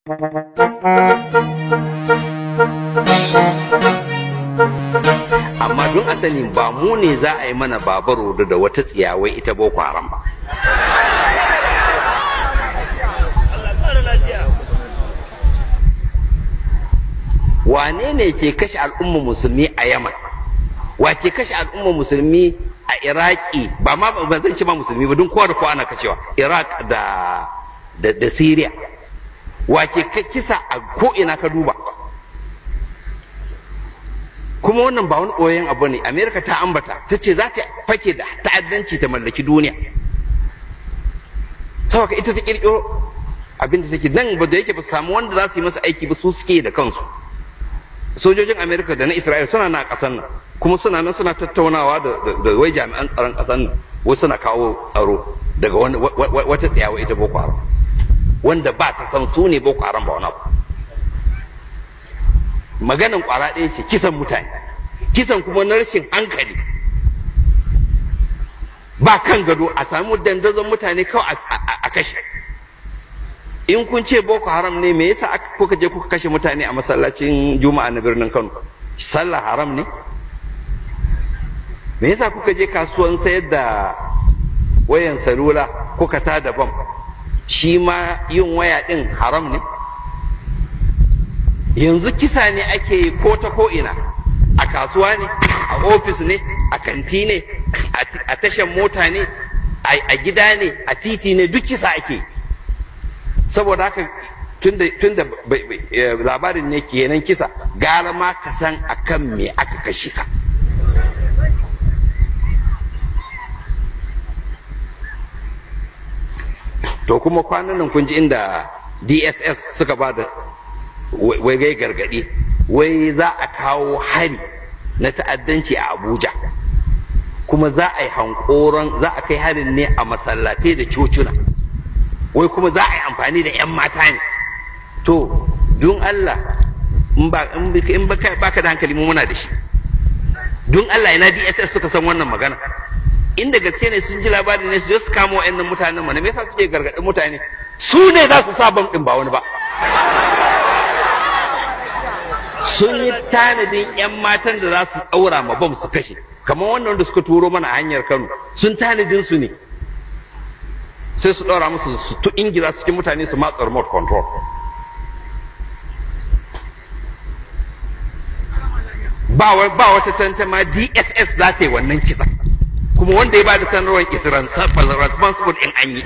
Amma don a sani ba mu ne za a yi mana babaro da wata tsiyawai ita Boko Haram ba. Wane ne ke kashe al'ummar musulmi a Yaman? Wa ke kashe al'ummar musulmi a Iraki? Ba ma ba zan ce ba musulmi ba, don kowa da kowa ana kashewa. Iraq da Syria. Wa ke kisa a ko ina ka duba? Kuma wannan ba wani ɓoyen abu ne. Amerika ta ambata, ta ce za ta fake da ta'addanci ta mallaki duniya. Saboda ita ta kirkiro abinda take nan, ba da yake ba samu wanda za su yi masa aiki ba, su suke da kansu. Sojojin Amerika da na Isra'il suna na ƙasar nan, kuma suna nan suna tattaunawa da wai jami'an tsaron ƙasar nan, wai suna kawo tsaro daga wata tsayawa ita Boko Haram, wanda ba ta san su ne Boko Haram ba wani abu. Maganan kwara ɗaya ce, kisan mutane, kisan kuma na rashin hankali, ba kan gado, a samu dandazon mutane kawai a kashe. In kun ce Boko Haram ne, me yasa kuka je kuka kashe mutane a masallacin Juma'a na birnin Kano? Sallah haram ne? Me yasa kuka je kasuwan sayar da wayan salula kuka tada bam? Shi ma yin waya din haram ne? Yanzu kisa ne ake yi ko ta ko ina, a kasuwa ne, a ofis ne, a kanti ne, a tashan mota ne, a gida ne, a titi ne, duk kisa ake yi. Saboda haka tunda labarin ne kenan kisa, gara ma ka san akan me aka kashe ka. To kuma kwanan nan kun ji inda DSS suka ba da wai gai gargadi, wai za a kawo hari na ta'addanci a Abuja, kuma za a yi hankoron za a kai harin ne a masallatai da cocuna, wai kuma za a yi amfani da 'yan mata ne. To don Allah, in ba ka da hankali, mu muna da shi. Don Allah, ina DSS suka san wannan magana? Inda gaske ne sun ji labarin ne, su je su kama wa'annan mutanen mana. Me yasa suke gargaɗin mutane? Su ne za su sa bam ɗin, ba wani ba. Sun yi tanadin 'yan matan da za su ɗaura ma bam su kashe, kamar wannan da suka turo mana a hanyar Kano. Sun tanadin su ne, sai su ɗaura musu, su tu ingiza cikin mutane, su matsa remote control. Ba wata tantama, DSS za ta yi wannan kisa, kuma wanda ya ba da sanarwar is responsible in an yi.